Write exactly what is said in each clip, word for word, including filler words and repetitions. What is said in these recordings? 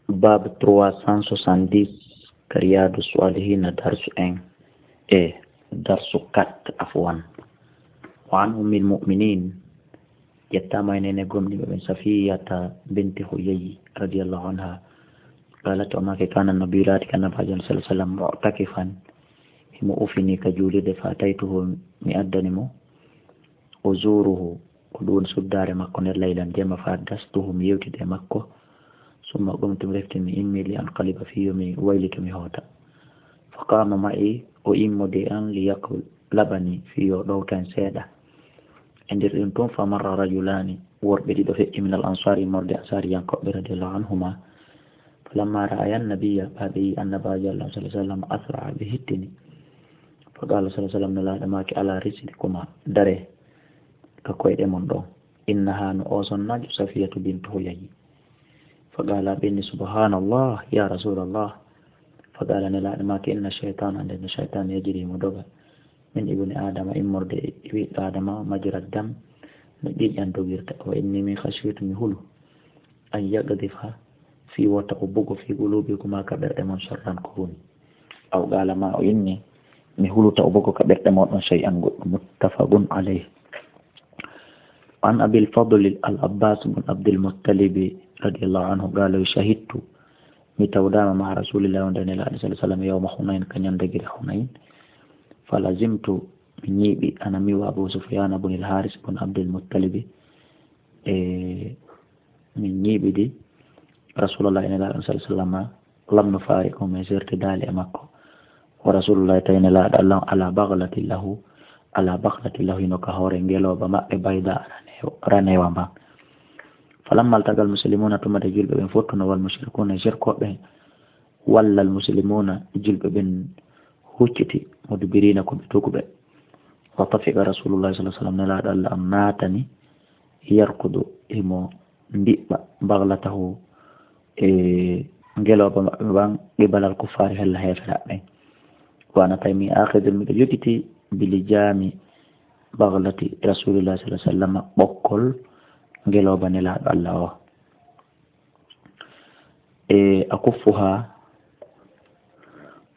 Bab trois cent soixante-dix, ka Riyadu Swalihin, darsu un e darsu quatre, afwan. Wa an Ummil Mu'minin, yettama e nene gomɗinɓe ɓen, Safiyata binti Huyayi radiyallahu anha, qalat, o maaki, kana Nabi, laati ka Nabaajo sallallahu alaihi wasallam, mu'takifan, himo ufini ka juulirde, fa ataytuhu, mi addani mo, uzuruhu, ko ɗum woni suddaare makko nder laylan jemma, fa haddastuhu, mi yewtidi e makko. Summa qumtu, mi refti, mi immi, li anqaliba, fii yo mi waylito, mi hoota. Fa qama ma'i, o immodi e an, li yaqlabani, fii yo ɗowta en seeɗa. E nder ɗum tun, fa marra rajulani, worɓe ɗiɗo feƴƴi, minal ansari, immorde ansariyankoɓe, radiyallahu anhuma. Falamma ra'aya nabiyya, ɓa ɓe yi Annabaajo Allah sallallahu alaihi wasallam, asra'a, ɓe hittini. Fa qala sallallahu alaihi wasallam, Nelaaɗo maaki, ala rislikuma, dare ka koyɗe mon ɗon. Innaha, no o sonnaajo Safiyatu bintu Huyayi. Fa qala, ɓe inni, subhanallah, ya Rasulallah. Fa qala, Nelaaɗo maaki, inna shaytana, nde no shaytan yajri, mo doga, min ibni Adama, immorde e ɓiɗɗo Adama, majra dam, no ƴiiƴan dogirta. Wa inni, min khashitu, mi hulu, an yaqdifa, fii wota o bugo, fii qulubikuma, ka ɓerɗe mon, sharran, ko boni. Aw qala, ma o inni, mi huluta o bugo ka ɓerɗe moɗon shay'an goɗɗum. Muttafaqun alayh. An Abil Fadl al Abbas bin Abdul Muttalib radiyallahu anhu qala, shahidtu, mi tawdama ma Rasulillah, wonde Nelaaɗo sallallahu alaihi wasallam, yawma Hunayn, ka ñande gire Hunayn. Falazimtu, mi ñiiɓi, ana mi wa Abu Sufyan bin al Haris bin Abdul Muttalib, e min ñiiɓidi Rasulallah, e Nelaaɗo sallallahu alaihi wasallam, lam nufariqu, min sertidaali e makko. Wa Rasulullah, tawi Nelaaɗo Allah ala baghlati lahu, ala baghlati lahu, hino ka hoore ngelooba maɓɓe, bayda, ranewa, ranewa mban. Falamma altaqa almuslimuna, tuma nde julɓe ɓen fottuno, wal mushrikuna, e shirkooɓe, walla almuslimuna, julɓe ɓen hucciti, mudbirina, ko ɓe tuguɓe. Wa tafiqa Rasulullah sallallahu alaihi wasallam, Nelaaɗo Allah on naatani, yarkudu, himo ndiɓɓa, baghlatahu, e ngelooba maɓɓe ɓan, qibalal kuffaari, hella heeferaaɓe ɓen. Wa ana, tawi mi, akhidun, miɗo jogiti, bilijami baghlati Rasulillah sallallahu alaihi wasallam, ɓokkol ngelooba Nelaaɗo Allah o. E akuffuha,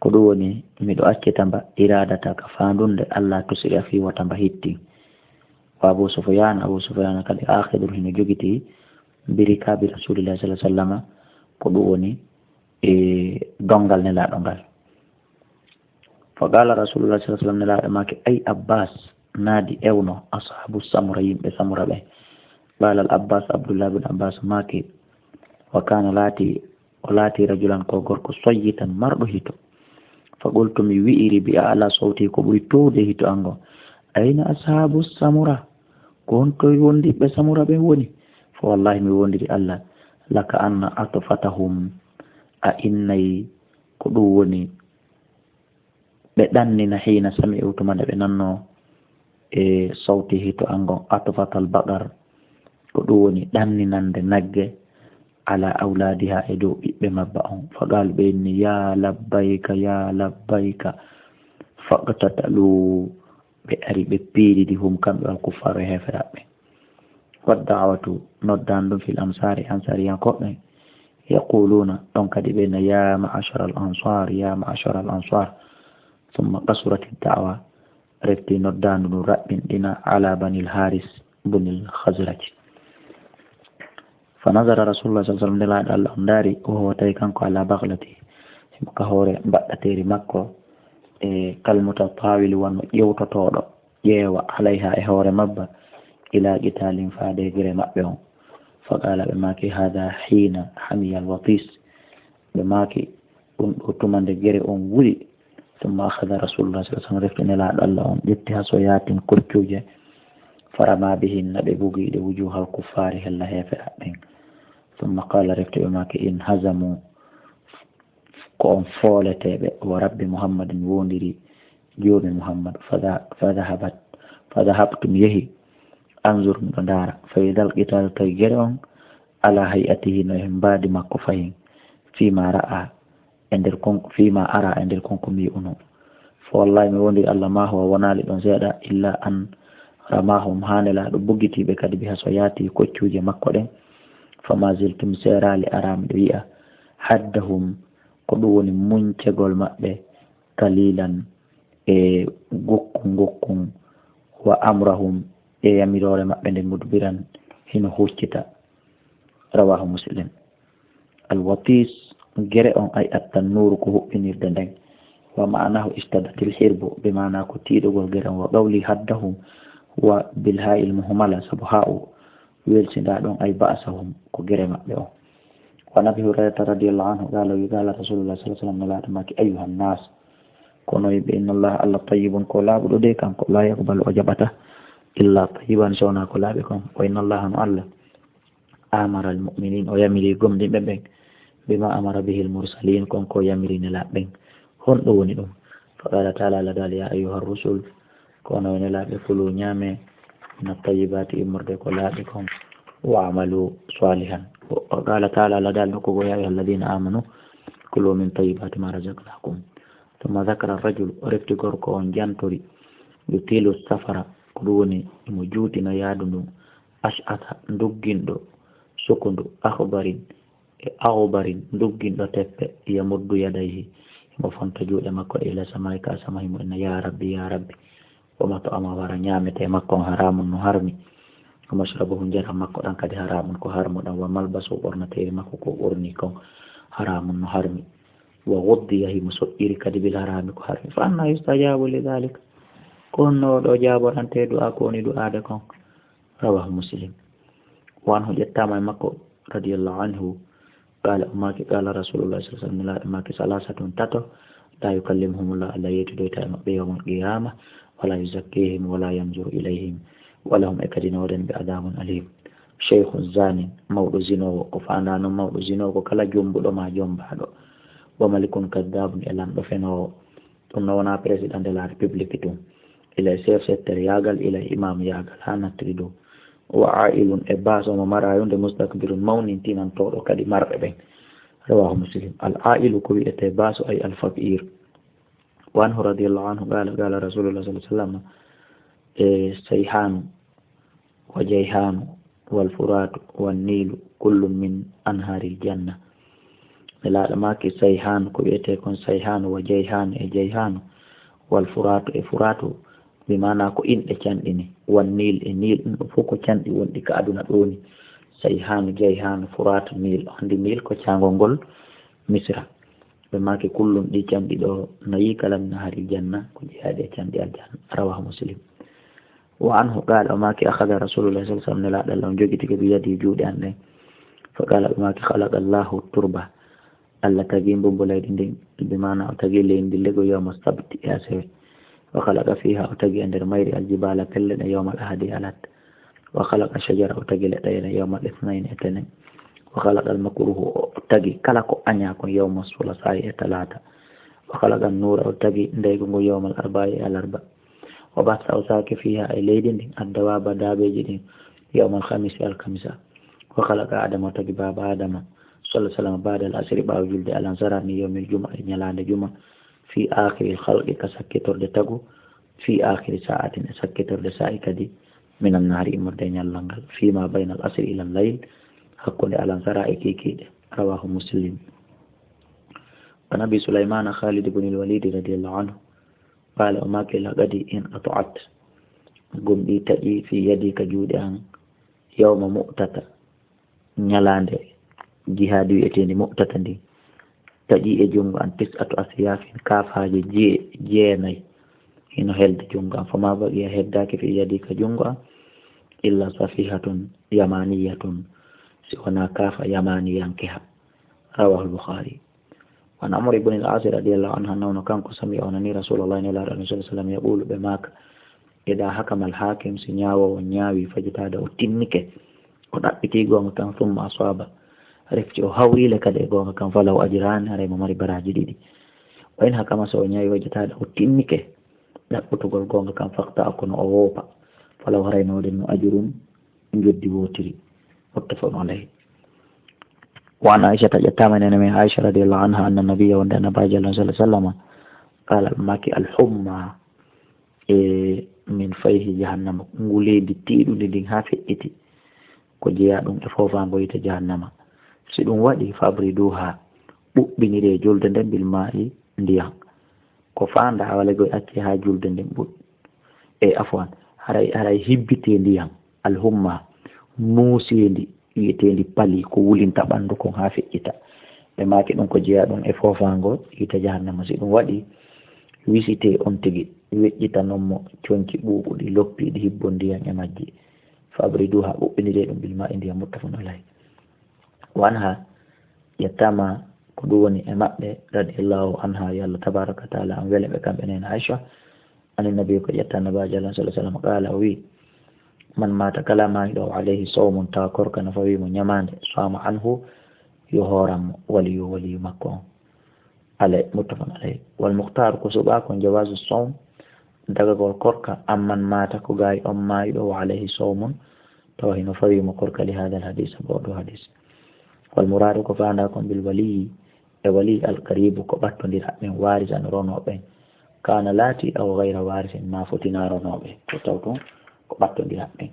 ko ɗum woni, miɗo accita mba, iradata, ka faandunde, Allah tusri'a, fii wota mba hitti. Wa Abu Sufyan, Abu Sufyan kadi, akhidun, hino jogiti, birikabi Rasulillah sallallahu alaihi wasallam, ko ɗum woni, e dongal Nelaaɗo ngal. Fa qala Rasulullah sallallahu alaihi wasallam, Nelaaɗo maaki, ay Abbas, naadi ewno, ashabu Samura, yimɓe Samura ɓe. Qala al Abbas, Abdullah bin Abbas maaki, wa kana, laati, o laati rajulan, ko gorko, sayyitan, marɗo hito. Fa qultu, mi wi'iri, bi a'la sawti, ko ɓuri toowde hito an ngon, ayna ashabu Samura? Ko honto wondiɓɓe Samura ɓen woni? Fa wallahi, mi wondiri Allah, laka anna atfatahum, a innay ko ɗum woni, ɓe ɗannina, hiina sami'u, tuma nde ɓe nanno, e sawti hito an ngon, atfatal baqar, ko ɗum woni ɗanninande nagge, ala awladiha, e dow ɓiɓɓe mabba on. Fa qalu, ɓe inni, ya labbayka, ya labbayka. Faqtatalu, ɓe ari, ɓe piilidi, hum, kamɓe, al kuffaru, e heeferaaɓe. Wa da'watu, noddaandu ɗum, fil ansari, ansariyankoɓe, yaquluna, ɗon kadi ɓe na, ya ma'ashara al ansar, ya ma'ashara al ansar. Thumma qasurat ad da'wa, refti noddaandu ndun raɓɓinɗina, ala banil Haris bunil Khazraj. Fa nazara Rasulullah sallallahu alaihi wasallam, Nelaaɗo Allah on ndaari, wa huwa, tawi kanko, ala baghlati, himo ka hoore mbaɗɗateeri makko, e kal mutatawili, wano ƴewtotooɗo ƴeewa, alayha, e hoore mabba, ila qitalin, faade gere maɓɓe on. Fa qala, ɓe maaki, hada hiina hamiyal watis, ɓe maaki, ɗum ɗo tuma nde gere on wuli. Thumma akhadha Rasulullah sallallahu alaihi wasallam, refti Nelaaɗo Allah on ƴetti, hasoyatin, koccuuje, farama bihinna, ɓe bugi ɗe, wujuhal kuffaari, hella heeferaaɓe ɓen. Thumma qala, refti ɓe maaki, inhazamu, ko on fooleteeɓe, wa rabbi Muhammadin, wondiri joomi Muhammad. Fadha-, fadhahabat, fadhahabtu, mi yehi, anzur, miɗo ndaara, fa idhal qitalu, tawi gere on, ala hay'atihi, no e mbaadi makko fahin, fima ra'a, e nder kon, fima ara, e nder kon ko mi yi'uno. Fa wallahi, mi wondiri Allah, ma huwa, wonaali ɗon seeɗa, illa an ramahum, haa Nelaaɗo bugitiiɓe kadi, bi hasoyati, koccuuje makko ɗen. Fama ziltu, mi seeraali, ara, miɗo yi'a, addahum, ko ɗum woni muñcegol maɓɓe, qalilan, e gokkun gokkun, wa amrahum, e yamiroore maɓɓe nde mudbiran hino huccita. Rawahu Muslim. Al-watis, gere on, ay at-tannuru, ko huɓɓinirde nden. Wa ma'anahu ishtaddatil hirbu, bi maana ko tiiɗugol gere on. Wa qawli haddahum, wa bil ha'il muhmala, sabu ha'u welsinda ɗon, ay ba'sahum, ko gere maɓɓe on. Wa an Abi Hurayrata radiyallahu anhu qala, wi qala Rasulullah sallallahu alaihi wasallam, Nelaaɗo maaki, ayyuhan nas, kono yimɓe, inna Allah, Allah tayyibun, ko laaɓuɗo de kanko, la yaqbalu, o jaɓata, illa tayyiban, so wonaa ko laaɓi kon. Wa inna Allah, no Allah, amara al-mu'minin, o yamiri gomɗinɓe ɓen, bima amara bihi al-mursalin, kon ko yamiri nelaaɓe ɓen. Honɗo woni ɗum? Fa qala ta'ala, Allah daali, ya ayyuha rusul, ko onon nelaaɓe, kulu, ñaame, min at-tayyibati, immorde ko laaɓi kon, wa amalu salihan. Wa qala ta'ala, Allah daali nokku goo, ya ayyuha alladhina amanu, kulu min tayyibati ma razaqnakum. Thumma dhakara ar-rajul, o refti gorko on jantori, yutilu safara, ko ɗum woni mo juutina yaadu ndun, ash'atha, ndugginɗo sukundu, akhbarin, e aghbarin, ndugginɗo teppe, yamuddu yadayhi, himo fonta juuɗe makko ɗe ila samaa'i, ka sama, himo inna, ya Rabbi, ya Rabbi. Wa mat'amahu, hara ñaamete makko on haramun, no harmi. Wa mashrabuhu, njaram makko ɗan kadi haramun, ko harmu ɗan. Wa malbasuhu, ɓornateeri makko ko ɓorni kon haramun, no harmi. Wa ghudhiya, himo soƴƴiri kadi bil harami, ko harmi. Fa anna yustajabu li dhalik? Ko honno o ɗo jaaborante du'a ko woni du'aade kon? Rawahu Muslim. Wa anhu, ƴettaama e makko, radiyallahu anhu, qala, o maaki, qala Rasulullah sallallahu alaihi wasallam, Nelaaɗo maaki, salasatun, tato, la yukallimuhumullah, Allah yeetidoyta e maɓɓe yawmal qiyama, wala yuzakkihim, wala yanzuru ilayhim, wa lahum, e kadi no woodani ɓe adabun alim. Shaykhun zanin, mawɗo zinoowo, ko faandaa non mawɗo zinoowo, ko kala jombuɗo ma jombaaɗo. Wa malikun kadhabun, e lanɗo fenoowo. Ɗum no wona président de la république tun. Ila e chef secteur yaagal, ila e imam yaagal, haa nattiri dow. Wa ailun, e baaso mo maraayo nde, mustakbirun, mawnintinantooɗo kadi marɓe ɓen. Rawahu Muslim. Al ailu ko wi'etee baaso, ay al faqir. Wa anhu radiyallahu anhu qala, qala Rasulullah sallallahu alaihi wasallam, e Sayhanu, wa Jayhanu, wal Furatu, wan Nilu, kullun min anharil janna. Nelaaɗo maaki, Sayhanu, ko wi'etee kon Sayhanu, wa Jayhanu, e Jayhanu, wal Furatu, e Furatu, bi maana ko inɗe canɗi ni, wan Nil, e Nil, ɗum ɗo fof ko canɗi wonɗi ka aduna ɗoo ni. Sayhanu, Jayhanu, Furatu, Nil. Anndi Nil ko caangol ngol Misra. Ɓe maaki, kullun, ɗi canɗi ɗoo nayi, kala min anharil janna, ko jeyaaɗi e canɗi aljanna. Rawahu Muslim. Wa anhu qala, o maaki, akhadha Rasulullah sallallahu alaihi wasallam, Nelaaɗo Allah on jogitike bi yadi juuɗe an ɗen. Fa qala, ɓe maaki, khalaqa Allahu turba. Allah tagi mbumbu leydi ndin, bi maana o tagi leydi ndin lego yawma sabti, e asewe. Wa khalaqa fiha, o tagi e nder mayri, al jibala, pelle ɗen, yawmal ahadi, e alat. Wa khalaqa shajara, o tagi leɗɗe ɗen, yawmal ithnayni, e tenen. Wa khalaqa al makruhu, o tagi kala ko añaa kon, yawma sulasai, e talaata. Wa khalaqa an nura, o tagi ndeygu ngu, yawmal arba'i, e alarba. Wa bassa, o saaki fiha, e leydi ndin, ad dawaba, daabeeji ɗin, yawmal khamisi, alkamisa. Wa khalaqa Adama, o tagi baaba Adama, sallallahu alaihi wasallam, ba'da al asri, ɓaawo julde alansara, min yawmil jumu'a, e ñalaande juma, fi akhiril khalqi, ka sakkitorde tagu, fi akhiri sa'atin, e sakkitorde saa'i kadi, minan nahari, immorde e ñallal ngal, fima baynal asri ilal layl, hakkunde alansara e kiikiiɗe. Rawahu Muslim. Wa an Abi Sulaymana Khalid ibn al-Walid radiyallahu anhu, qala, o maaki, laqad inqata'at, gomɗii taƴii, fi yadi, ka juuɗe an, yawma Mu'tata, ñalaande jihaadi wi'eteendi Mu'tata ndin, taƴii e junngo an, tis'atu asyafin, kaafaaje jee-, jeenay, hino helde junngo an, fama baqiya, heddaaki, fi yadi, ka junngo an, illa safihatun yamaniyatun, si wonaa kaafa yamaniyankeha. Rawahu al-Bukhari. Wa an Amr ibn al-As radiyallahu anhu, annahu, no kanko, sami'a, o nani Rasulullah, Nelaaɗo Allah sallallahu alaihi wasallam, yaqulu, ɓe maaka, ida hakama al-hakim, si ñaawoowo ñaawi, fajtahada, o tinnike, o ɗaɓɓiti goonga kan, thumma asaba, refti o hawri le kadi e goonga kan, falahu ajrani, haray mo mari baraaji ɗiɗi. Wa in hakama, so o ñaawi, wajtahada, o tinnike ɗaɓɓutugol goonga kan, fakhta'a, kono o woopa, falahu, haray no woodani mo ajrun, njoddi wootiri. Muttafaqun alayhi. Wa an Aishata, ƴettaama e neene men Aisha radiyallahu anha, anna nabiyya, wonde Annabaajo Allah sallallahu alaihi wasallam, qala, maaki, al humma, e min fayhi jahannama, nguleedi tiiɗundi ndin haa feƴƴiti, ko jeyaa ɗum e foofaango yiite jahannama. Si ɗum waɗi, fa abriduha, ɓuɓɓiniree julde nden bil maa'i, ndiyan. Ko faandaa wala goy accee haa julde nden ɓuuɓ-, e afwan, haray, haray hibbitee ndiyan, al humma, muuseendi, wi'eteendi pali, ko wulinta ɓanndu kon haa feƴƴita. Ɓe maaki ɗum ko jeyaa ɗum e foofaango yiite jahannama. Si ɗum waɗii, wisitee on tigi, weƴƴitanon mo conci ɓuuɓuɗi, loppiiɗi, hibbon ndiyan e majji. Fa abriduha, ɓuɓɓiniree ɗum bil maa'i, ndiyan, muttafaqun alayh. Wa anha, ƴettaama ko ɗum woni e maɓɓe, radiyallahu anha, yo Allah tabaraka wa taala an wele ɓe kamɓe neene Aisha, ani nabi ko ƴetta Nabaajo Allah sallallahu alaihi wasallam, qaala, o wi, man maata, kala maayɗo, o alayhi sawmun, tawa korka no fawii mo ñamaande, saama anhu, yo hooran mo, waliyu, waliyu makko on. Alay, muttafaqun alayh. Wal mukhtar, ko suɓaa kon jawaazu sawm, dagagol korka, amman maata, ko gaay on maayɗo, wa alayhi sawmun, tawa hino fawii mo korka, li haadal hadis, sabu oo ɗoo hadis. Wal muraadu, ko faandaa kon bil waliyi, e waliyi al qaribu, ko ɓattondiraa ɓen, waarisan ronoo ɓen, kaana laati, aw gayra waarisin, maa fotinaa ronooɓe, ko taw tun ko ɓattondiraa ɓen.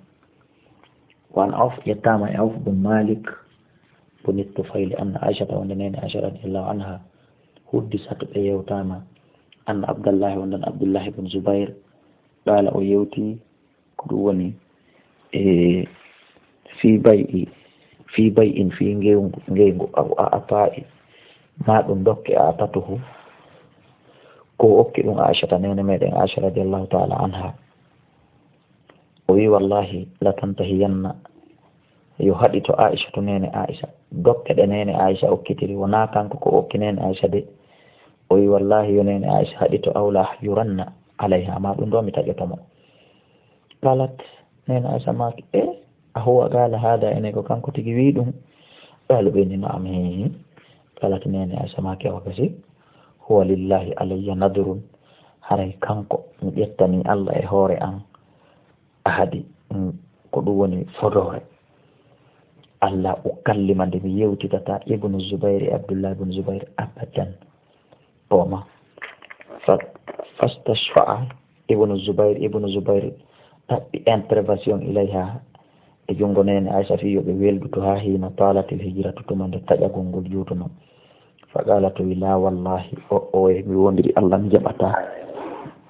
Wa an Awf, ƴettaama e Awf bun Malik, bun Tufayli, anna Aishata, wonde neene Aisha radiyallahu anha, huddisat, ɓe yewtaama, anna Abdallahi, wonde Abdullahi bun Zubair, qaala, o yewti, ko ɗum woni, e, fii bay'i, fii bay'in, fii ngeyngu, ngeyngu, aw a ata'i, maa ɗum dokke, a atatuhu, ko okki ɗum Aishata, neene meɗen Aisha radiyallahu taala anha. O wi, wallahi, la tantahiyanna, yo haɗito Aisha to neene Aisha. Dokke ɗe neene Aisha okkitiri, wonaa kanko ko okki neene Aisha de. O wi, wallahi, yo neene Aisha haɗito, aw la ahjuranna alayha, maa ɗum ɗoo mi taƴoto mo. Qalat, neene Aisha maaki, e, a huwa qala hada, ene ko kanko tigi wi ɗum? Qalu, ɓe ni, na'am, hii. Qalat, neene Aisha maaki, awa gasi, huwa lillahi alayya nadrun, haray kanko mi ƴettani Allah e hoore an ahadi, mm, ko ɗum woni fodoore. Allah ukallima nde mi yewtidata Ibnu Zubair e Abdullah ibnu Zubair abadan. Booma. Fa-, fastashfa'a Ibnu Zubair, Ibnu Zubair ɗaɓɓi intervention ilayha e junngo neene Aisha fii yo ɓe welduto haa hiina talatil hijratu, tuma nde taƴagol ngol juutuno. Fa qalat, o wi, la wallahi, o, o, e mi wondiri Allah mi jaɓataa.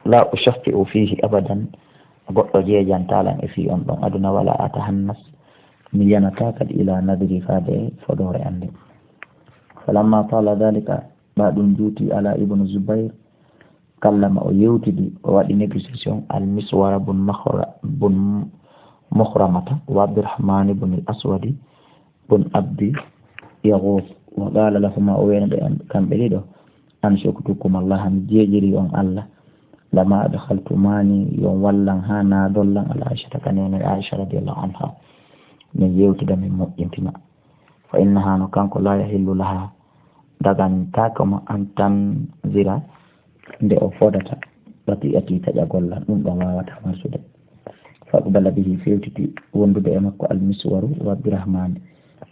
La ushaffi'u fihi abadan, goɗɗo jeejantaa lan e fii on ɗon aduna, wala atahannas, mi yanataa kadi ila nadri faade e fodoore an nde. Falamma tala dhalika, ɓaa ɗum juuti ala Ibnu Zubair, kallama, o yewtidi, o waɗi négociation, al Miswara bun Makhra-, bun Mukhramata wa Abdurrahmani bun al Aswadi bun Abdi Yaghus, wa qala lahuma, o weno ɓe kamɓe ɗiɗo, anshuktukum Allah, mi jeejiri on Allah, lama adkhaltumani, yo on wallan haa naadollan ala Aisha, ka neene Aisha radiyallahu anha, min yewtida, min moƴƴintina. Fa innaha, no kanko, la yahillu laha, dagantaako mo, an tanzira, nde o fodata, bati'ati, taƴagol lan, ɗum ɗon waawataa marsude. Fa aqbala bihi, fewtiti wondude e makko Al-Miswaru wa Abdurrahman,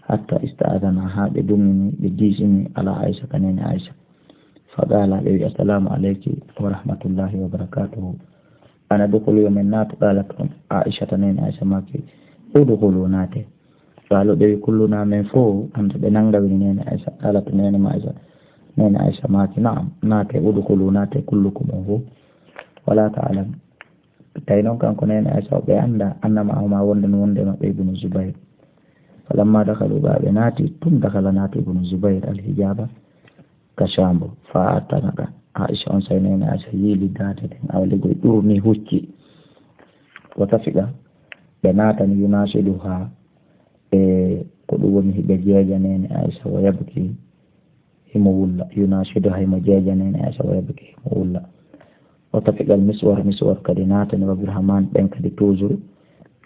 hatta ista'adana, haa ɓe duŋini, ɓe diisini, ala Aisha, ka neene Aisha. Fa qala, ɓe wi, "Assalamu alayki wa rahmatullahi wa barakatuhu. Ana dukhulu, yo men naatu?" Qalat, Aisha, ta neene Aisha maaki, "Udkhulu, naate." Qalu, ɓe wi, "Kulluna, men fof?" Anda ɓe nanga wini neene Aisha. Qalat, neene ma Aisha, neene Aisha maaki, "Na'am, naate, udkhulu, naate, kullukum, on fof. Wala ta'lam." Tawi noon kanko neene Aisha, ɓe anda, annama, homa wonde no wonde maɓɓe Ibnu Zubair. Falamma dakhalu, ɓa ɓe naati, tum dakhala, naati Ibnu Zubair al-hijaba, ka chambre, fa atanaka. Aisha on, say neene Aisha yiili daade ɗen, awa ligoy ɗurni hucci. Wa tafiqa, ɓe naatani, yunashiduha, e ko ɗum woni hiɓe jeeja neene Aisha, wa yabki, himo wulla, yunashiduha, himo jeeja neene Aisha, wa yabki, himo wulla. Wa tafiqa al-Miswar, Miswar kadi naatani, wa Abdurrahman, ɓen kadi toujours,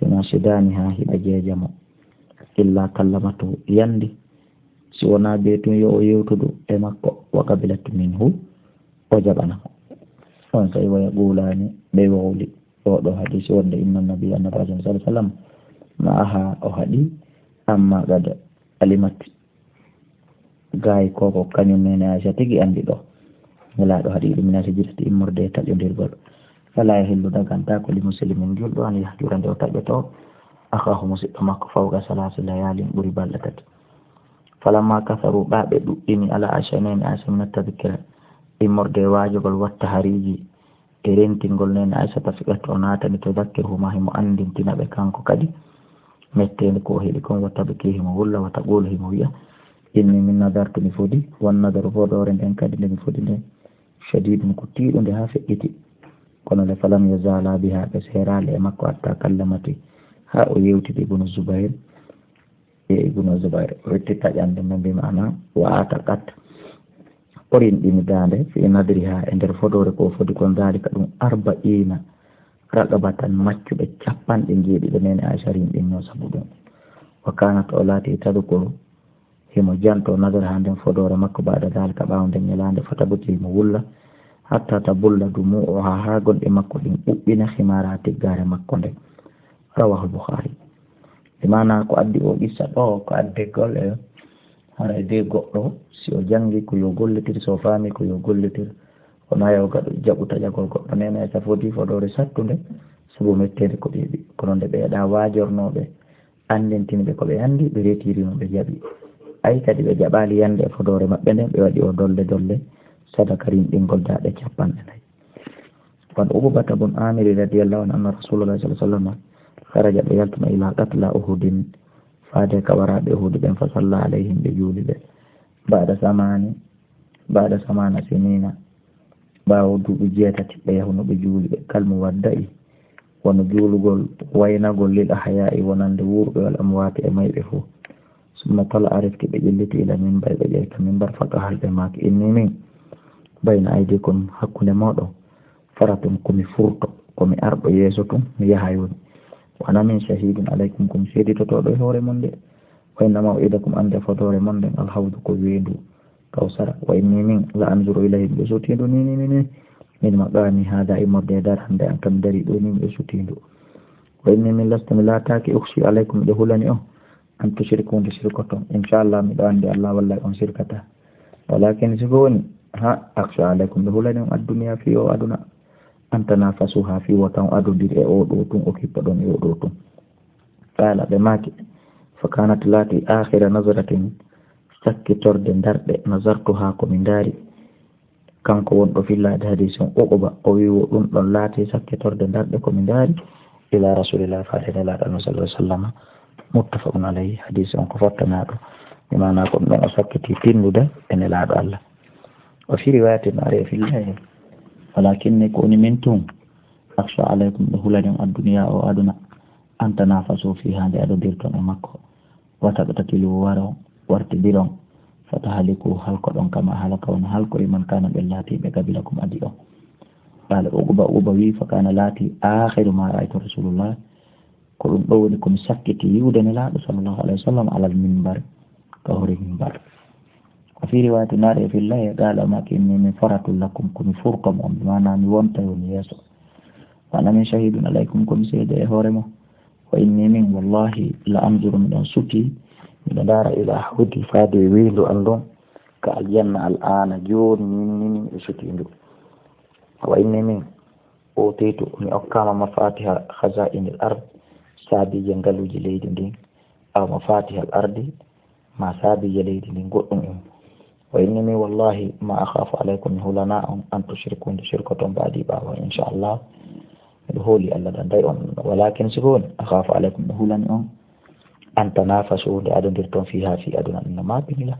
yunashidaniha, hiɓe jeeja mo. Illa kallamatu, yandi, si wonaa bee tun yo o yewtudu e makko, wa qabilat minhu, o jaɓana mo. On sey waya guulaani, ɓe wowli. Oo ɗoo hadiisi wonde inna nabi, Annabaajo sallallahu alaihi wasallam, na'aha, o haɗi, amma qad alimat, gaay ko ko kañum neene Aisha tigi anndi ɗoo. Nelaaɗo haɗi ɗum min al-hijrati, immorde e taƴondirgol. Fala yahillu, dagantaako, li muslimin, julɗo, an yahjura, nde o taƴoto, akhaahu, musiɗɗo makko, fawqa salaasi layaalin, ɓuri balɗe tati. Falamma kasaru, ɓa ɓe ɗuɗɗini, ala Aisha, nene Aisha, min tadhkira, immorde e waajogol, watta hariiji, e rentingol nene Aisha, tafiqat, o naatani, tudhakkiruhuma, himo anndintina ɓe kanko kadi metteende ko o heɓi kon, wa tabki, himo wulla, wa taqulu, himo wi'a, inni min nadartu, mi fodi, wan nadaru, fodoore nden kadi nde mi fodi nden, shadidun, ko tiiɗunde haa feƴƴiti. Kono le, falam yazala biha, ɓe seeraali e makko, hatta kallamati, haa o yewtidi Ibnu Zubayr, e Ibnu Zubayr, o itti taƴande men, bi maana, wa ataqat, o rinɗini daande, fi nadriha, e nder fodoore ko o fodi kon, dalika, ɗum, arba'iina raqabatan, maccuɓe capanɗe jeeɗiɗo, nene Aisha rinɗinno sabu ɗum. Wa kanat, o laati, tadhkuru, himo janto, nadraha, nden fodoore makko, ba'da dalika, ɓaawo nden ñalaande, fatabki, himo wulla, hatta tabulla dumu'uha, haa gonɗi makko ɗin ɓuɓɓina, khimaraha, tiggaare makko nden. Rawahul Bukhari. E maana ko addi o qissa ɗo, ko addegol e haray de goɗɗo, si o jangi ko yo gollitir, si o faami ko yo gollitir, wona yo gaɗo jaɓu taƴagol goɗɗo. Nene Aisha fodi fodoore sattunde, sabu metteende ko ɗiɗi. Kono nde ɓeeɗa waajornooɓe, anndintini ɓe ko ɓe anndi, ɓe retirino, ɓe jaɓi. Ay kadi ɓe jaɓaali yande e fodoore maɓɓe nden, ɓe waɗi o dolle dolle, sadaka rinɗingol daaɗe capanɗe nayi. Wan Uqbata bun Amiri radiyallahu anhu, anna Rasulullah sallallahu alaihi wasallam kharaja, ɓe yaltino, ila qatla Uhudin, faade ka waraaɓe Uhud ɓen, fa salla alayhim, ɓe juuli ɓe. Ba'da samani, ba'da samana sinina, ɓaawo duuɓi jeetati ɓe yahuno ɓe juuli ɓe, kal muwadda'i, wano juulugol waynagol, lil ahya'i, wonande wuurɓe, wal amwaati, e mayɓe fuu. Summa tala'a, refti ɓe ƴelliti, ila minbar, ɓe ƴeewi ka minbar, fa qala, ɓe maaki, inni min, bayna aydikum, hakkunde mooɗon, faratun, ko mi furto, ko mi arɗo yeeso tun, mi yaha yoni. Wa ana min shahidun alaykum, ko mi seeditotooɗo e hoore mon de. Wa inna maw'idakum, annde fodoore mon nden, alhawdu, ko weendu Kawsara. Wa inni min la anzuru ilayhi, miɗo sutindu ni, ni, ni, ni. Min maqami hada, immorde e darande an kam dari ɗo ni, miɗo sutindu. Wa inni min lastu, mi laataaki, ukhshi alaykum, miɗo hulani on, an tushriku, nde sirkoton. Inchallah, miɗo anndi Allah wallay on sirkata. Walakin, si ko woni, ha, akhsha alaykum, miɗo hulani on, adduniya, fii o aduna. An tanafasuha, fii wota on adondiri e o ɗo tun, o kippoɗon e o ɗo tun. Qala, ɓe maaki, fa kanat, laati, akhira nazratin, sakkitorde ndarɗe, nazartuha, ko mi ndaari. Kanko wonɗo fillaade hadiis on, Uqba, o wi'i, wo ɗum ɗon laati sakkitorde ndarɗe ko mi ndaari, ila Rasulillah, faade Nelaaɗo Allah, sallallahu alaihi wasallam. Muttafaqun alayhi, hadiis on ko fottanaaɗo. Bi maana ko ɗum ɗon o sakkiti tindude e Nelaaɗo Allah. O fii riwaayatin, no ari e fillaye, walakinni, ko woni min tun, akhsha alaykum, ɗo hulani on, adduniya, o aduna, an tanafasu fiha, nde adondirton e makko. Wa taqtatilu, waro, wartidiron, fa tahliku, halkoɗon, kama halaka, wano halkori, man kana, ɓe laati, ɓe qabilakum, adi on. Qala Uqba, Uqba wi, fa kana, laati, akhiru ma ra'aytu Rasulullah, ko ɗum ɗo woni ko mi sakkiti yi'ude Nelaaɗo, sallallahu alaihi wasallam, alal minbar, ka hoore minbar. Wa fi riwayati, no ari e fillaye, qala, o maaki, inni min faratun lakum, ko mi furto mo on, bi maana mi wonta woni yeeso. Wa ana min shahidun alaykum, ko mi seede e hoore mo. Wa inni min, wallahi, la anzuru, miɗon suti, miɗo ndaara, ila hawdi, faade e weendu an ndun, ka aljanna, al'ana, jooni, ni, ni, ni, ni, miɗo suti ndu. Wa inni min, utitu, mi okkaama, mafatiha khaza'inil ard, saabiije ngaluuji leydi ndin, aw mafatihal ardi, ma saabiije leydi ndin, goɗɗum en. Wa inni min, wallahi, ma akhafu alaykum, mi hulana on, an tushriku, nde sirkoton, ba'di, ɓaawo, inchallah. Miɗo hooli Allah danday on. Walakin, si ko woni, akhafu alaykum, mi hulani on, an tanafasu, nde adondirton, fiha, fi aduna, ɗum no maapini la.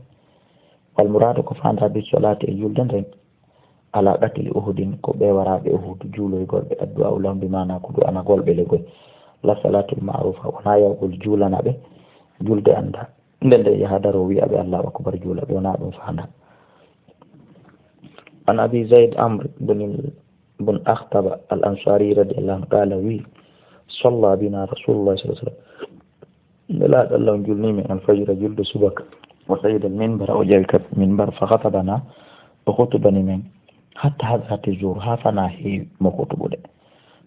Wal muradu, ko faandaa, bis salati, e julde nden, ala qatili Uhudin, ko ɓe waraaɓe Uhud, juuloygol ɓe, addu'a lahum, bi maana ko du'anagol ɓe le goy. La salatul ma'rufa, wona yawgol juulana ɓe, julde annda. Nde nde yaha daro wi'a ɓe Allahu akbar, juula ɓe, wona ɗum faandaa. An Abi Zaid Amr bin, bin Akhtaba al-Ansari radiyallahu anhu qala wi, salla bina Rasulullah sallallahu alaihi wasallam. Nelaaɗo Allah on julni min alfajira, julde subaka. Wa sa'ida al-minbar, o ƴawi ka minbar, fa khatabana, o khutubani men. Hatta hadarati zuhr, ha fana heewi mo khutubude.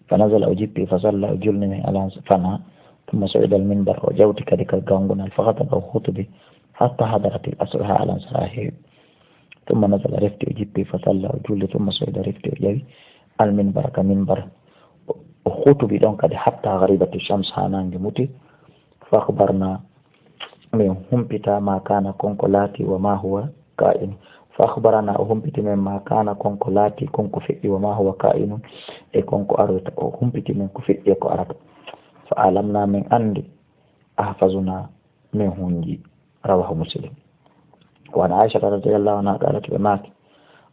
Fa nazala, o jippi, fa salla, o julni men ala fana. Thumma sa'ida al-minbar, o ƴawti kadi ka gangunal, fa khataba, o khutubi. Hatta hadarati al-asr, ha alansara heewi. Thumma nazala, refti, o jippi, fa salla, o julli. Thumma sa'ida, refti, o ƴawi al-minbar, ka minbar. O, o khutubi ɗon kadi hatta gharibati shams, ha nange muti. Fa akhbarna, Min humpita ma kana, kon ko laati, wa ma huwa ka'in. Fa akhbarana, o humpiti men, ma kana, kon ko laati, kon ko feƴƴi, wa ma huwa ka'inun, e kon ko aroyta. O humpiti men ko feƴƴi e ko arata. Fa alamna, min anndi, ahfazna, min hunji. Rawahu Muslim. Wa an Aisha radiyallahu anha qalat, ɓe maaki,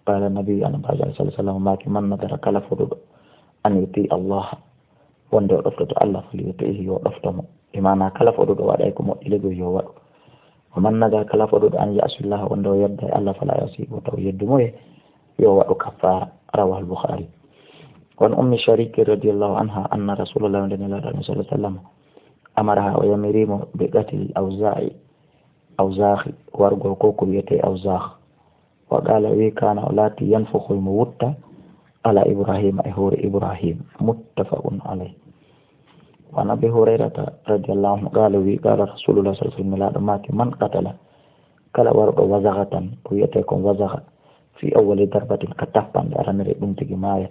qala nabi, Annabi sallallahu alaihi wasallam maaki, man nadara, kala foduɗo, an yuti Allah, wonde o ɗoftoto Allah, fal yutihi, yo ɗofto mo. E maana kala foduɗo waɗay ko moƴƴi, legoy yo waɗu. Wa man nadara, kala foduɗo, an ya'si Allah, wonde o yedday Allah, fala ya'si, wota o yeddu mo, e yo waɗu kaffara. Rawahu al-Bukhari. Wa an Ummi Sharik radiyallahu anha anna Rasulullah, wonde Nelaaɗo sallallahu alaihi wasallam, amaraha, o yamirimo, bi qatli awza'i, awzakhi, wargol ko ko wiyete awzakh. Wa qala, wi, kana, o laati, yanfukhu, mo wutta, ala Ibrahima, e hoore Ibrahim. Muttafaqun alayh. Wa an Abi Hurayrata radiyallahu anhu qala, wi, qala Rasulullah sallallahu alaihi wasallam, Nelaaɗo maaki, man qatala, kala waruɗo wazaghatan, ko wiyete kon wazagha, fi awwali darbatin, ka tappanɗe aranere, ɗum tigi maaya,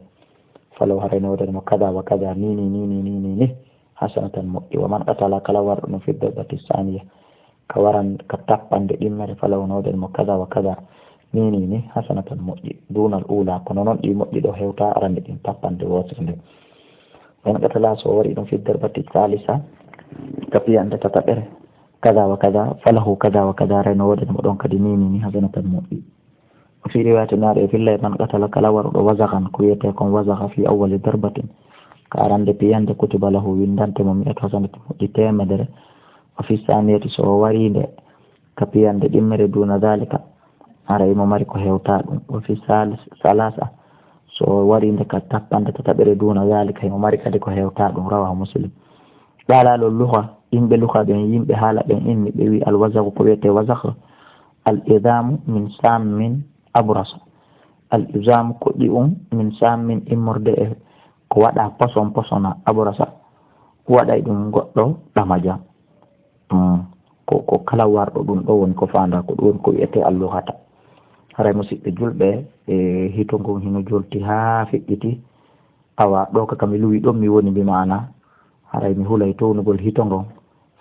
falaw, haray no woodani mo kada wa kada, ni ni ni ni ni ni ni, hasanatan, moƴƴi. Wa man qatala, kala waruɗo ɗum, fi darbati saniya, ka waran, ka tappanɗe ɗimmere, falaw, no woodani mo kada wa kada, ni ni ni, hasanatan, moƴƴi, dunal ula, kono noon ɗi moƴƴi ɗo hewta arande ɗin, tappanɗe wootere nden. Wa in qatala, so o wari ɗum, fi darbati salisa, ka piyanɗe tataɓere, kada wa kada, falahu kada wa kada, haray no woodani mo ɗon kadi ni ni ni, hasanatan, moƴƴi. Wa fi riwayati, naare e fillay, man qatala, kala waruɗo wazaghan, ko wiyete kon wazagha, fi awwali darbatin, ka arande piyanɗe, kutiba lahu, windante mo, mi'atu hasanatin, moƴƴi teemedere. Wa fi saniyati, so o wari nde ka piyanɗe ɗimmere, duna dhalika, haray himo mari ko hewta ɗum. Wa fi salis-, salasa, so o wari nde ka tappanɗe tataɓere, duna dhalika, himo mari kadi ko hewta ɗum. Rawahu Muslim. Qala ahlu lugha, yimɓe lugha ɓen, yimɓe haala ɓen inni, ɓe wi, al wazaghu, ko wiyete wazagh, al idhamu min sammin abrasa. Al idhamu, koɗi un, min sammin, immorde e ko waɗa poson posona, abrasa, waɗay ɗum goɗɗo ɗamaja. Mm. Ko, ko kala warɗo ɗum ɗo woni ko faanda, ko ɗum woni ko wiyete al lughata. Haray, musiɓɓe julɓe, e hito ngon hino jolti haa feƴƴiti. Awa, ɗo ka, ka mi luwi ɗon mi woni, bi maana, haray mi hulay townugol hito ngon,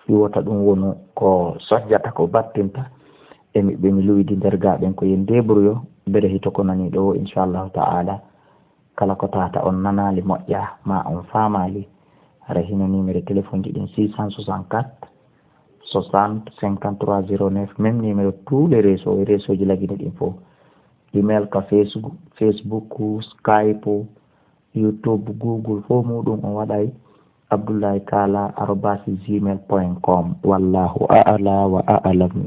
fii wota ɗum wonu ko sojjata, ko battinta. E mi, ɓe mi luwidi nder gaa ɓen, ko yen débrouille, bere hito ko nani ɗo, inchallahu ta'ala. Kala ko tata on nanaali moƴƴa, ma on faamaali, haray hino numéro téléphone ji ɗin, six cent soixante-quatre, soixante, cinquante-trois, zéro neuf, même numéro tous les réseaux, e réseau ji lagine ɗin fof. Email ka Facebook, Facebook, Skype, YouTube, Google, fof muɗum on waɗay abdullahi kala arobase gmail point com. Wallahu a'la wa a'lam.